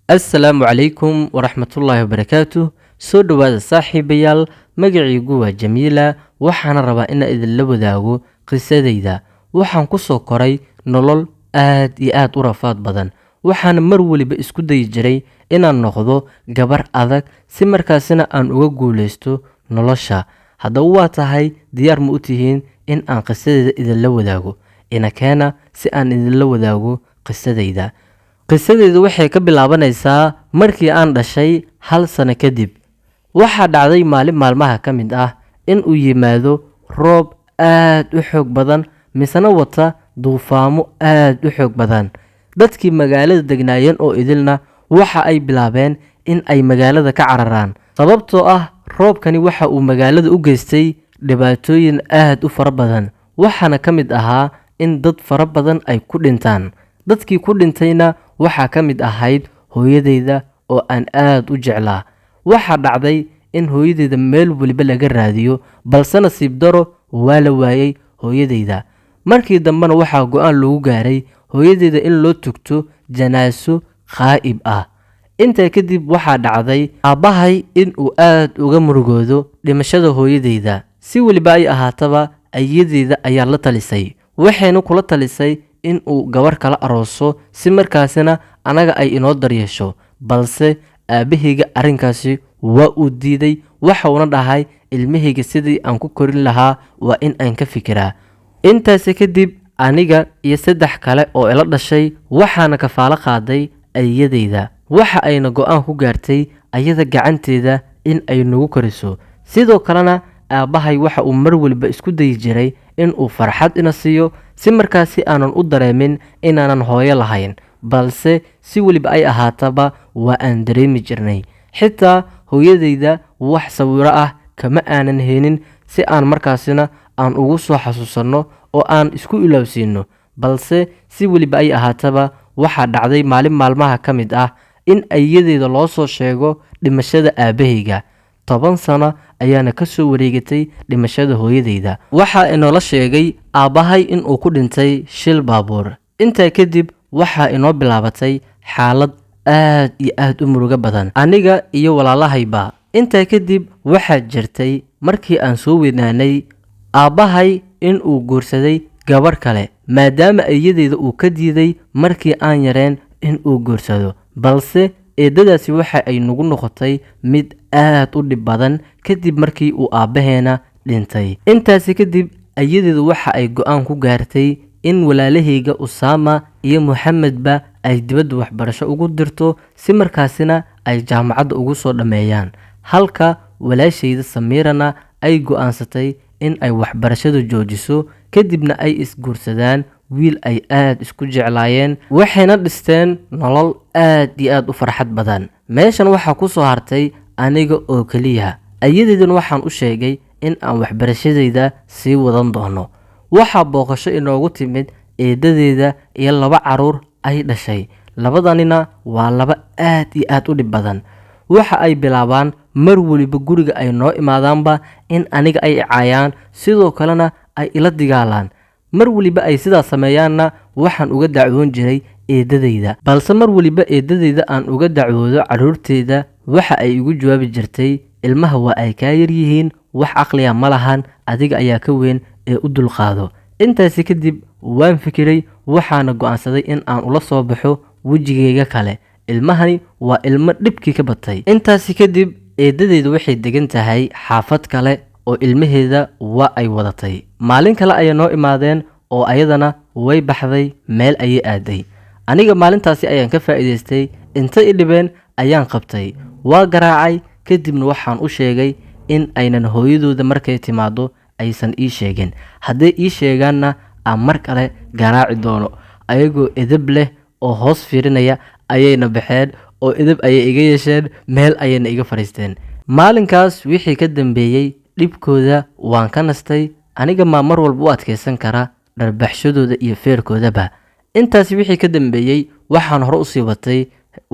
Assalaamu calaykum waraxmatullaahi wabarakaatu. Soo dhowaada saaxiibayaal, magaciigu waa Jamiila, waxaana rabaa inaan idinla wadaago qisadayda. Waxaan ku soo koray nolol aad iyo aad u rafaad badan, waxaana mar weliba isku dayi jiray inaan noqdo gabar adag si markaasina aan uga guuleysto nolosha. Haddaba waa tahay, diyaar ma u tihiin in aan qisadayda idinla wadaago? Ina keena si aan idinla wadaago qisadayda. Qisadaydu waxay ka bilaabanaysaa markii aan dhashay 1 sano kadib. Waxaa dhacday maalin maalmaha ka mid ah in uu yimaado roob aad u xoog badan, misena wata duufaamo aad u xoog badan. Dadkii magaalada degnaayeen oo idilna waxa ay bilaabeen in ay magaalada ka cararaan, sababtoo ah roobkani waxa uu magaalada u geystay dhibaatooyin aad u fara badan, waxaana ka mid ahaa in dad fara badan ay ku dhintaan. Dadkii ku dhintayna waxaa ka mid ahayd hooyadeyda oo aan aad u jeclaa. Waxaa dhacday in hooyadeyda meel weliba laga raadiyo, balse nasiib daro waa la waayey hooyadeyda. Markii dambena waxaa go'aan lagu gaaray hooyadeyda in loo tugto janaaso qaa'ib ah. Intaa kadib waxaa dhacday aabbahay in uu aad uga murugoodo dhimashada hooyadeyda. Si weliba ay ahaataba, ayadeyda ayaa la talisay, waxayna kula talisay in uu gabar kala arooso si markaasina anaga ay inoo daryeesho. Balse aabahayga arrinkaasi waa uu diiday, waxauna dhahay ilmahayga sidii aan ku korin lahaa waa in aan ka fikiraa. Intaasi kadib aniga iyo 3 kale oo ila dhashay waxaana kafaalo qaaday ayadeyda, waxa ayna go'aan ku gaartay ayada gacanteeda in ay nagu koriso. Sidoo kalena aabbahay waxa uu mar waliba isku dayi jiray in uu farxad ina siiyo si markaasi aanan u dareemin inaanan hooyo lahayn, balse si weliba ay ahaataba waa aan dareemi jirnay. Xitaa hooyadeyda wax sawiro ah kama aanan heynin si aan markaasina aan ugu soo xasuusanno oo aan isku ilowsiino. Balse si weliba ay ahaataba waxaa dhacday maalin maalmaha ka mid ah in ayadeeda loo soo sheego dhimashada aabahayga. 10 sano ayaana ka soo wareegatay dhimashada hooyadeyda. Waxaa inoola sheegay aabbahay in uu ku dhintay shil baabuur. Intaa kadib waxaa inoo bilaabatay xaalad aad iyo aad u murugo badan, aniga iyo walaalahayba. Intaa kadib waxaa jirtay markii aan soo weynaanay aabbahay in uu guursaday gabar kale, maadaama ayadeyda uu ka diiday markii aan yareen in uu guursado. Balse eedadaasi waxa ay nagu noqotay mid aad u dhib badan kadib markii uu aabbaheena dhintay. Intaasi kadib ayadeedu waxa ay go'aan ku gaartay in walaalahayga Usaama iyo Muxamedba ay dibadda waxbarasho ugu dirto si markaasina ay jaamacadda ugu soo dhammeeyaan, halka walaashayda Samiirana ay go'aansatay in ay waxbarashada joojiso, kadibna ay isguursadaan wiil ay aad isku jeclaayeen, waxayna dhisteen nolol aad iyo aad u farxad badan. Meeshan waxaa ku soo hartay aniga oo keliya. Ayadeedana waxaan u sheegay in aan waxbarashadayda sii wadan doono. Waxaa booqasho inoogu timid eedadeeda iyo 2 caruur ay dhashay. Labadanina waa laba aad iyo aad u dhib badan. Waxa ay bilaabaan mar weliba guriga ay noo imaadaanba in aniga ay caayaan, sidoo kalena ay ila digaalaan. Mar weliba ay sidaas sameeyaanna waxaan uga dacwoon jiray eedadeyda. Balse mar weliba eedadeyda aan uga dacwoodo carruurteyda, waxa ay igu jawaabi jirtay ilmaha waa ay kaa yar yihiin, wax caqliya ma lahan, adiga ayaa ka weyn ee u dulqaado. Intaasi kadib waan fikiray, waxaana go'aansaday in aan ula soo baxo wejigayga kale. Ilmahani waa ilmo dhibkii ka batay. Intaasi kadib eedadeydu waxay degan tahay xaafad kale oo ilmaheeda waa ay wadatay. Maalin kale ayay noo imaadeen oo ayadana way baxday, meel ayay aaday. Aniga maalintaasi ayaan ka faa'iidaystay, inta i dhibeen ayaan qabtay, waa garaacay. Kadibna waxaan u sheegay in aynan hooyadooda markay timaado aysan ii sheegin, hadday ii sheegaanna aan mar kale garaaci doono. Ayagoo edeb leh oo hoos fiirinaya ayayna baxeen oo edeb ayay iga yeesheen, meel ayayna iga fariisteen. Maalinkaas wixii ka dambeeyey dhibkooda waan ka nastay. Aniga maa mar walba u adkeysan kara dharbaxshadooda iyo feerkoodaba. Intaasi wixii ka dambeeyey waxaan hore usii watay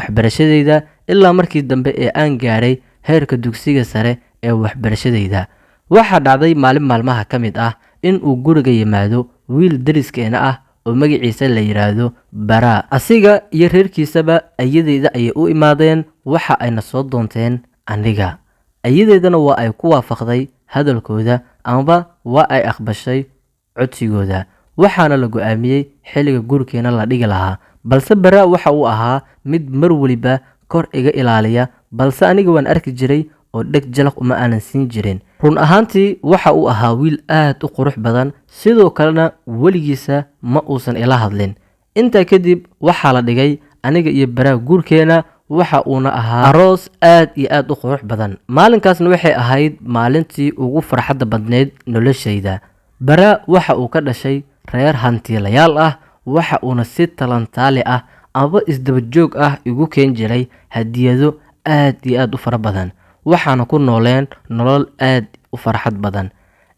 waxbarashadayda ilaa markii dambe ee aan gaaray heerka dugsiga sare ee waxbarashadayda. Waxaa dhacday maalin maalmaha ka mid ah in uu guriga yimaado wiil deriskeena ah oo magaciisa la yiraahdo Baraa. Asiga iyo reerkiisaba ayadeyda ayay u imaadeen, waxa ayna soo doonteen aniga. Ayadeydana waa ay ku waafaqday hadalkooda amaba waa ay aqbashay codsigooda, waxaana la go'aamiyey xilliga guurkeena la dhigi lahaa. Balse Baraa waxa uu ahaa mid mar waliba kor iga ilaaliya, balse aniga waan arki jiray oo dheg jalaq uma aanan siin jirin. Run ahaantii waxa uu ahaa wiil aad u qurux badan, sidoo kalena weligiisa ma uusan ila hadlin. Intaa kadib waxaa la dhigay aniga iyo Baraa guurkeena, waxa uuna ahaa aroos aad iyo aad u qurux badan. Maalinkaasna waxay ahayd maalintii ugu farxadda badneyd noloshayda. Baraa waxa uu ka dhashay reer hantiilayaal ah, waxa uuna si talantaali ah amaba isdaba joog ah igu keen jiray hadiyado aad iyo aad u fara badan, waxaana ku nooleen nolol aad u farxad badan.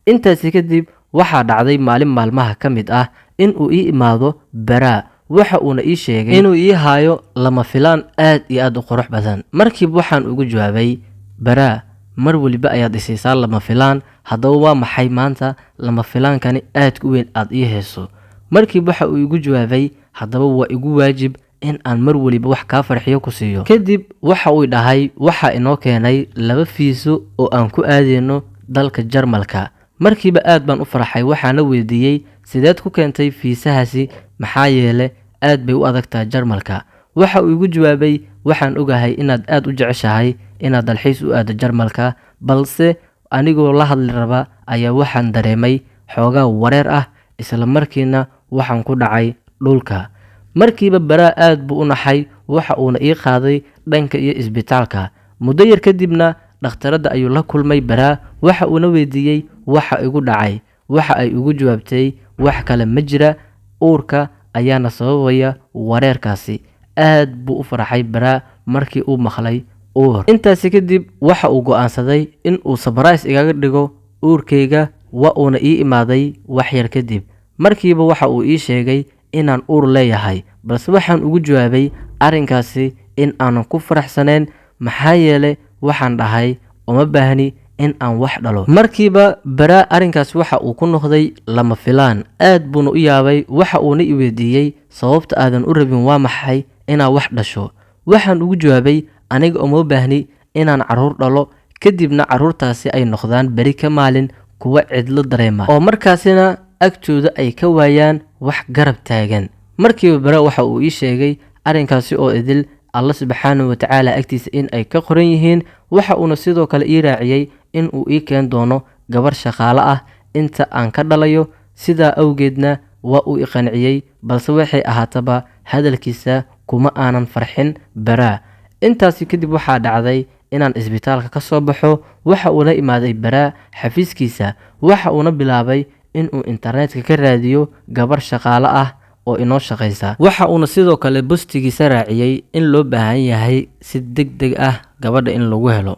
Intaasi kadib waxaa dhacday maalin maalmaha ka mid ah in uu ii imaado Baraa, waxa uuna ii sheegay inuu ii haayo lama filaan aad iyo aad u qurux badan. Markiiba waxaan ugu jawaabay, Baraa, mar waliba ayaad isiisaa lama filaan, haddaba waa maxay maanta lama filaankani aadka u weyn aad ii hayso? Markiiba waxa uu igu jawaabay, haddaba waa igu waajib in aan mar waliba wax kaa farxiyo ku siiyo. Kadib waxa uu dhahay, waxaa inoo keenay 2 fiiso oo aan ku aadeyno dalka Jarmalka. Markiiba aad baan u farxay, waxaana weydiiyey, sideed ku keentay fiisahaasi? Maxaa yeele aad bay u adagtahay Jarmalka. Waxa uu igu jawaabay, waxaan ogahay inaad aad u jeceshahay inaad dalxiis u aado Jarmalka, balse anigoo la hadli raba ayaa waxaan dareemay xoogaa wareer ah, isla markiina waxaan ku dhacay dhulka. Markiiba Baraa aad buu u naxay, waxa uuna ii qaaday dhanka iyo isbitaalka. Muddo yar kadibna dhakhtaradda ayuu la kulmay Baraa, waxa uuna weydiiyey waxa igu dhacay. Waxa ay ugu jawaabtay, wax kale ma jira, uurka ayaana sababaya wareerkaasi. Aad buu u farxay Baraa markii uu maqlay uur. Intaasi kadib waxa uu go'aansaday in uu surprise igaga dhigo uurkayga, waa uuna ii imaaday wax yar kadib. Markiiba waxa uu ii sheegay inaan uur leeyahay, balse waxaan ugu jawaabay arrinkaasi in aanan ku faraxsanayn, maxaa yeelay waxaan dhahay uma baahni in aan wax dhalo. Markiiba Baraa arrinkaasi waxa uu ku noqday lama filaan, aad buuna u yaabay. Waxa uuna i weydiiyey, sababta aadan u rabin waa maxay inaad wax dhasho? Waxaan ugu jawaabay, aniga uma baahni inaan carruur dhalo, kadibna carruurtaasi ay noqdaan beri ka maalin kuwa cidlo dareema oo markaasina agtooda ay ka waayaan wax garab taagan. Markiiba Baraa waxa uu ii sheegay arrinkaasi oo idil Alla subxaanahu wa tacaala agtiisa in ay ka qoran yihiin. Waxa uuna sidoo kale ii raaciyey in uu ii keen doono gabar shaqaale ah inta aan ka dhalayo, sidaa awgeedna waa uu i qanciyey, balse waxay ahaataba hadalkiisa kuma aanan farxin Baraa. Intaasi kadib waxaa dhacday inaan isbitaalka ka soo baxo. Waxa uuna imaaday Baraa xafiiskiisa, waxa uuna bilaabay inuu internetka ka raadiyo gabar shaqaale ah oo inoo shaqaysa. Waxa uuna sidoo kale bostigiisa raaciyey in loo baahan yahay si degdeg ah gabadha in lagu helo.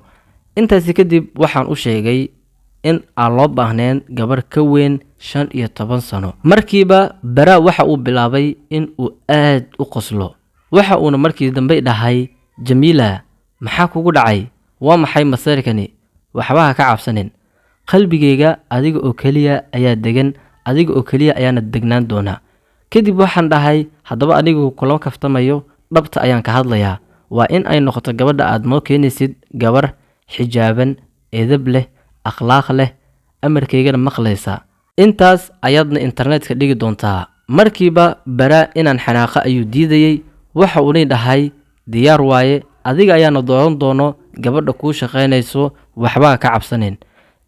Intaasi kadib waxaan u sheegay in aan loo baahnayn gabar ka weyn 15 sano. Markiiba Baraa waxa uu bilaabay in uu aad u qoslo, waxa uuna markii dambe dhahay, Jamiila, maxaa kugu dhacay? Waa maxay masayrkani? Waxba ha ka cabsanin, qalbigayga adiga oo keliya ayaa degan, adiga oo keliya ayaana degnaan doonaa. Kadib waxaan dhahay, haddaba anigu kula kaftamayo, dhabta ayaan ka hadlayaa. Waa in ay noqoto gabadha aad noo keenaysid gabar xijaaban, edeb leh, akhlaaq leh, amarkaygana maqlaysa. Intaas ayaadna internetka dhigi doontaa. Markiiba Baraa inaan xanaaqo ayuu diidayey, waxa uunay dhahay, diyaar waaye, adiga ayaana dooran doono gabadha kuu shaqaynayso, waxba ka cabsanin.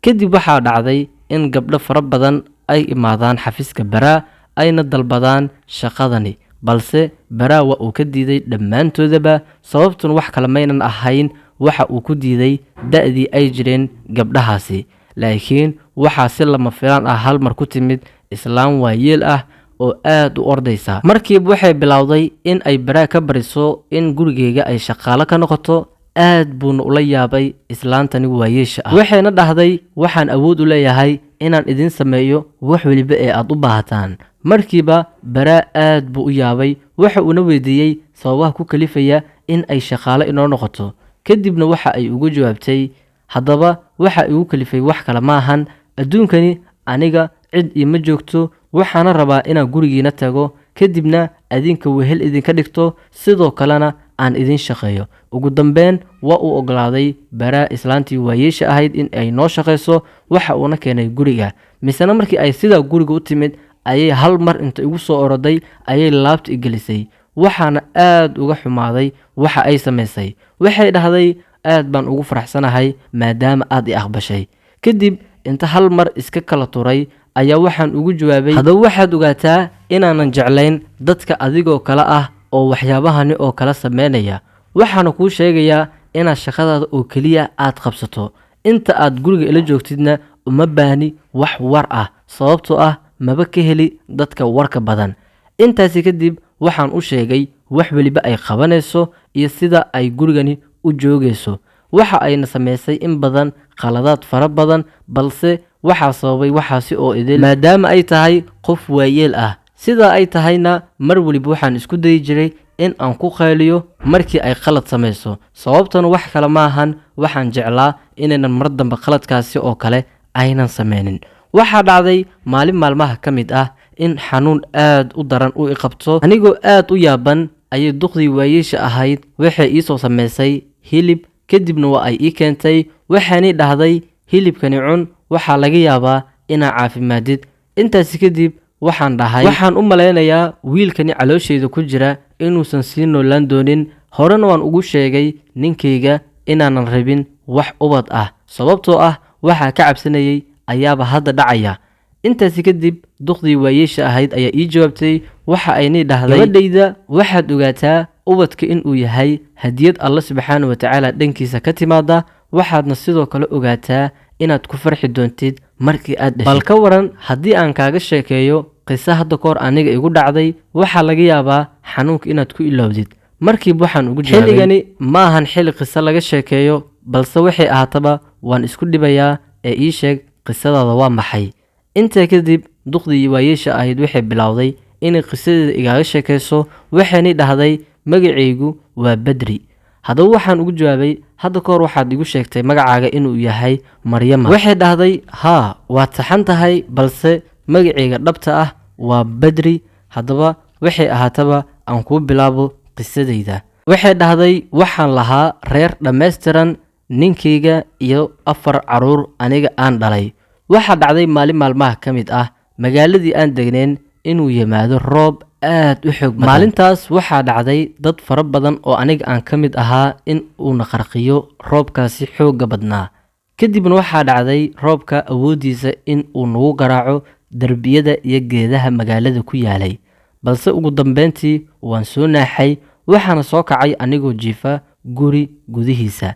Kadib waxaa dhacday in gabdho fara badan ay imaadaan xafiiska Baraa ayna dalbadaan shaqadani, balse Baraa waa uu ka diiday dhammaantoodaba. Sababtuna wax kale maynan ahayn, waxa uu ku diiday da'dii ay jireen gabdhahaasi. Laakiin waxaa si lama filaan ah hal mar ku timid islaan waayeel ah oo aad u ordaysa. Markiiba waxay bilowday in ay Baraa ka bariso in gurigeyga ay shaqaale ka noqoto. Aad buuna ula yaabay islaantani waayeesha ah, waxayna dhahday, waxaan awood u leeyahay inaan idin sameeyo wax waliba ee aad u baahataan. Markiiba Baraa aad buu u yaabay, waxa uuna weydiiyey sababaha ku kalifaya in ay shaqaale inoo noqoto. Kadibna waxa ay ugu jawaabtay, haddaba waxa igu kalifay wax kale maahan, adduunkani aniga cid iima joogto, Waxaana rabaa inaan gurigiina tago, kadibna adinka wehel idinka dhigto, sidoo kalena aan idin shaqeeyo. Ugu dambeyn waa uu ogolaaday Baraa islaantii waayeesha ahayd in ay noo shaqeyso. Waxa uuna keenay guriga. Misena markii ay sidaa guriga u timid ayay hal mar inta igu soo oroday ayay laabta igelisay. Waxaana aad uga xumaaday waxa ay samaysay. Waxay dhahday, aad baan ugu faraxsanahay maadaama aad i aqbashay. Kadib inta hal mar iska kala turay ayaa waxaan ugu jawaabay, haddaba waxaad ogaataa inaanan jeclayn dadka adigoo kale ah oo waxyaabahani oo kala sameynaya. Waxaana kuu sheegayaa inaad shaqadaada oo keliya aad qabsato. Inta aad guriga ila joogtidna uma baahni wax war ah, sababtoo ah maba ka heli dadka warka badan. Intaasi kadib waxaan u sheegay wax weliba ay qabanayso iyo sida ay gurigani u joogayso. Waxa ayna samaysay in badan khaladaad fara badan, balse waxaa sababay waxaasi oo idil maadaama ay tahay qof waayeel ah. Sidaa ay tahayna mar weliba waxaan isku dayi jiray in aan ku qayliyo markii ay khalad samayso. Sababtana wax kale maahan, waxaan jeclaa inaynan mar dambe khaladkaasi oo kale aynan sameynin. Waxaa dhacday maalin maalmaha ka mid ah in xanuun aad u daran u iqabto. Anigoo aad u yaaban ayay duqdii waayeesha ahayd waxay iisoo samaysay hilib, kadibna waa ay ii keentay. Waxaanay dhahday, hilibkani cun, waxaa laga yaabaa inaa caafimaadid. Intaasi kadib waxaan dhahay, waxaan u malaynayaa wiilkani calooshayda ku jira inuusan sii noolaan doonin. Horena waan ugu sheegay ninkayga inaanan rabin wax ubad ah, sababtoo ah waxaa ka cabsanayay ayaaba hadda dhacaya. Intaasi kadib duqdii waayeesha ahayd ayaa ii jawaabtay. Waxa aynay dhahday, gabadhayda, waxaad ogaataa ubadka inuu yahay hadiyad Alle subxaana wa tacaala dhankiisa ka timaada. Waxaadna sidoo kale ogaataa inaad ku farxi doontid markii aad dhashid. Bal ka waran haddii aan kaaga sheekeeyo qiso hadda kahor aniga igu dhacday? Waxaa laga yaabaa xanuunka inaad ku ilowdid. Markiiba waxaan ugu jawaabay, xilligani ma ahan xilli qiso laga sheekeeyo, balse waxay ahaataba waan isku dhibayaa ee ii sheeg qisadaada waa maxay. Intaa kadib duqdii waayeesha ahayd waxay bilowday inay qisadeeda igaaga sheekayso. Waxaanay dhahday, magacaygu waa Badri. Haddaba waxaan ugu jawaabay, hadda kahor waxaad igu sheegtay magacaaga inuu yahay Maryama. Waxay dhahday, haa, waad saxan tahay, balse magacayga dhabta ah waa Badri. Haddaba waxay ahaataba aan kuu bilaabo qisadayda. Waxay dhahday, waxaan lahaa reer dhammaystiran, ninkayga iyo 4 caruur aniga aan dhalay. Waxaa dhacday maalin maalmaha ka mid ah magaaladii aan degnayn inuu yimaado roob aad u xoog badan. Maalintaas waxaa dhacday dad fara badan oo aniga aan ka mid ahaa in uuna qarqiyo roobkaasi xoogga badnaa. Kadibna waxaa dhacday roobka awooddiisa in uu nagu garaaco derbiyada iyo geedaha magaalada ku yaalay. Balse ugu dambeyntii waan soo naaxay, waxaana soo kacay anigoo jiifa guri gudihiisa.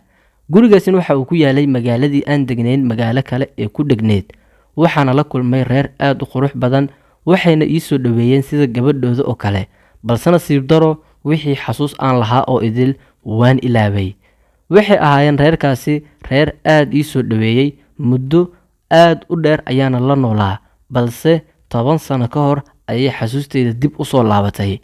Gurigaasina waxa uu ku yaalay magaaladii aan degnayn magaalo kale ee ku dhegneyd. Waxaana la kulmay reer aad u qurux badan, waxayna ii soo dhoweeyeen sida gabadhooda oo kale. Balse nasiib daro, wixii xasuus aan lahaa oo idil waan ilaaway. Waxay ahaayeen reerkaasi reer aad ii soo dhoweeyey, muddo aad u dheer ayaana la noolaa, balse 10 sano ka hor ayay xasuustayda dib u soo laabatay.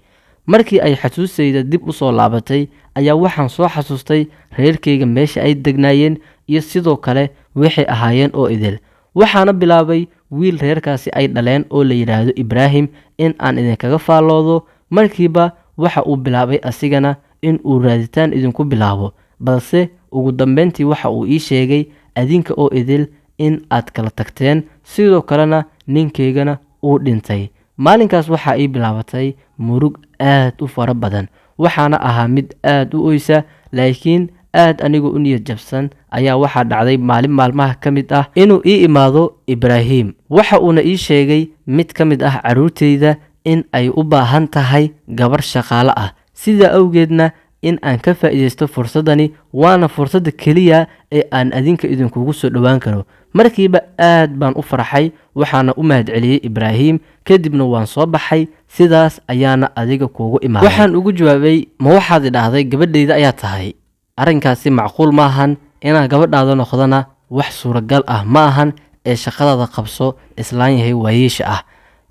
Markii ay xasuustayda dib u soo laabatay ayaa waxaan soo xasuustay reerkayga meesha ay degnaayeen iyo sidoo kale waxay ahaayeen oo idil. Waxaana bilaabay wiil reerkaasi ay dhaleen oo la yidhaahdo Ibraahim in aan idinkaga faalloodo. Markiiba waxa uu bilaabay asigana in uu raaditaan idinku bilaabo, balse ugu dambeyntii waxa uu ii sheegay adinka oo idil in aad kala tagteen, sidoo kalena ninkaygana uu dhintay. Maalinkaas waxaa ii bilaabatay murug aad u fara badan, waxaana ahaa mid aad u oysa, laakiin aad anigoo u niyad jabsan ayaa waxaa dhacday maalin maalmaha ka mid ah inuu ii imaado Ibraahim. Waxa uuna ii sheegay mid ka mid ah carruurtayda in ay u baahan tahay gabar shaqaale ah, sidaa awgeedna in aan ka faa'iidaysto fursaddani, waana fursadda keliya ee aan adinka idinkugu soo dhowaan karo. Markiiba aad baan u farxay, waxaana u mahadceliyey Ibraahim, kadibna waan soo baxay. Sidaas ayaana adiga kuugu imaaday. Waxaan ugu jawaabay, ma waxaad idhaahday gabadhayda ayaa tahay? Arrinkaasi macquul maahan, inaan gabadhaada noqdana wax suuragal ah ma ahan, ee shaqadaada qabso, islaan yahay waayeesha ah.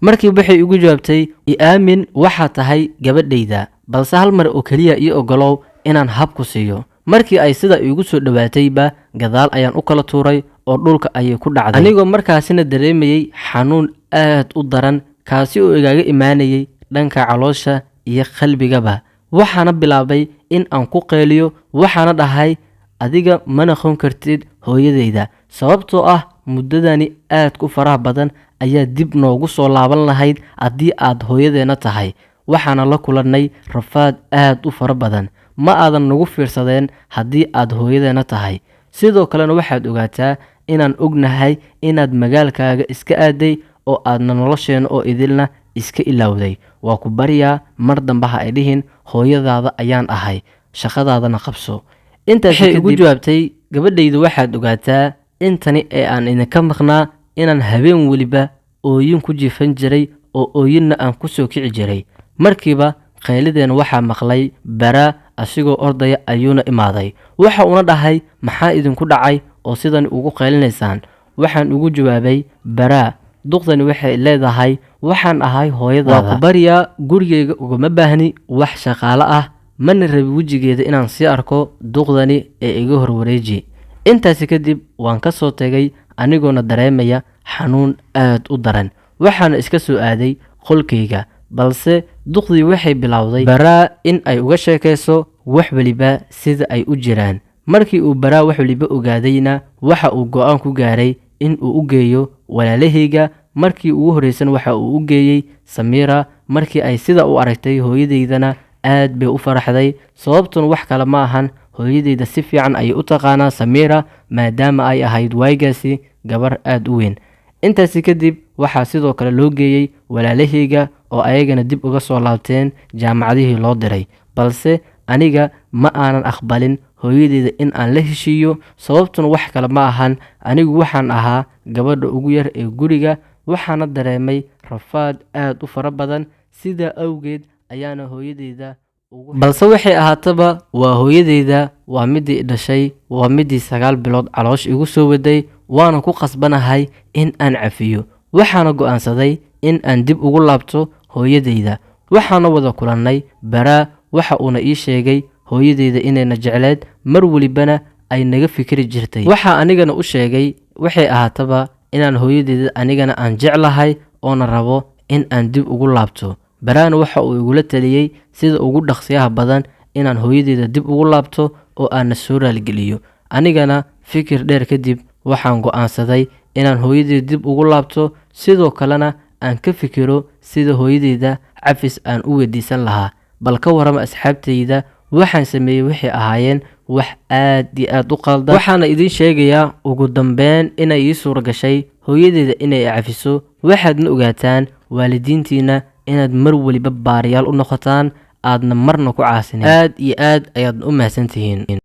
Markiiba waxay igu jawaabtay, i aamin, waxaa tahay gabadhayda, balse hal mar oo keliya ii ogolow inaan hab ku siiyo. Markii ay sida iigu soo dhowaatayba gadaal ayaan u kala tuuray oo dhulka ayay ku dhacday, anigoo markaasina dareemayey xanuun aad u daran. kaasi oo igaaga imaanayay dhanka caloosha iyo qalbigaba. Waxaana bilaabay in aan ku qeyliyo, waxaana dhahay, "Adiga ma noqon kartid hooyadeyda, sababtoo ah muddadani aadka u faraha badan ayaa dib noogu soo laaban lahayd haddii aad hooyadeena tahay. Waxaana la kulannay rafaad aad u fara badan, ma aadan nagu fiirsadeen haddii aad hooyadeena tahay. Sidoo kalena waxaad ogaataa inaan ognahay inaad magaalkaaga iska aaday oo aadna nolosheena oo idilna iska ilowday. Waa ku baryaa, mar dambe ha ay dhihin hooyadaada ayaan ahay, shaqadaadana qabso." Intaas waxay ugu jawaabtay, "Gabadhaydu, waxaad ogaataa intani ee aan idinka maqnaa inaan habeen weliba ooyin ku jiifan jiray oo ooyinna aan ku soo kici jiray." Markiiba qaylideena waxaa maqlay Baraa, asigoo ordaya ayuuna imaaday. Waxa uuna dhahay, "Maxaa idinku dhacay oo sidan ugu qaylinaysaan?" Waxaan ugu jawaabay, "Baraa, duqdani waxay leedahay waxaan ahay hooyadaada. Waa ku baryaa, gurigayga ugama baahni wax shaqaale ah, mana rabi wejigeeda inaan sii arko duqdani ee iga horwareeji." Intaasi kadib waan ka soo tegay anigoona dareemaya xanuun aad u daran, waxaana iska soo aaday qolkayga. Balse duqdii waxay bilowday Baraa in ay uga sheekayso wax weliba sida ay u jiraan. Markii uu Baraa wax weliba ogaadayna, waxa uu go'aan ku gaaray in uu u geeyo walaalahayga. Markii ugu horreysan waxa uu u geeyey Samiira. Markii ay sida u aragtay hooyadeydana, aad bay u faraxday. Sababtuna wax kale ma ahan, hooyadeyda si fiican ayay u taqaanaa Samiira, maadaama ay ahayd waaygaasi gabar aad u weyn. Intaasi kadib waxaa sidoo kale loo geeyey walaalahayga oo ayagana dib uga soo laabteen jaamacadihii loo diray. Balse aniga ma aanan aqbalin hooyadeyda in aan la heshiiyo. Sababtuna wax kale ma ahan, anigu waxaan ahaa gabadha ugu yar ee guriga, waxaana dareemay rafaad aad u fara badan. Sidaa awgeed ayaana hooyadeyda. Balse waxay ahaataba, waa hooyadeyda, waa midii dhashay, waa midii 9 bilood caloosh igu soo waday, waana ku qasbanahay in aan cafiyo. Waxaana go'aansaday in aan dib ugu laabto hooyadeyda. Waxaana wada kulannay Baraa, waxa uuna ii sheegay hooyadeyda inayna jecleed, mar welibana ay naga fikri jirtay. Waxaa anigana u sheegay waxay ahaataba inaan hooyadeyda anigana aan jeclahay oona rabo in aan dib ugu laabto. Baraana waxa uu igula taliyey sida ugu dhaqsiyaha badan inaan hooyadeyda dib ugu laabto oo aana soo raaligeliyo. Anigana fikir dheer kadib waxaan go'aansaday inaan hooyadeyda dib ugu laabto, sidoo kalena aan ka fikiro sida hooyadeyda cafis aan u weydiisan lahaa. Bal ka warrama asxaabteyda, waxaan sameeyey waxay ahaayeen wax aad iyo aad u qaldan. Waxaana idiin sheegayaa ugu dambeyn inay ii suura gashay hooyadeyda inay cafiso. Waxaadna ogaataan waalidiintiina inaad mar weliba baariyaal u noqotaan, aadna marna ku caasinin. Aad iyo aad ayaad u mahadsantihiin.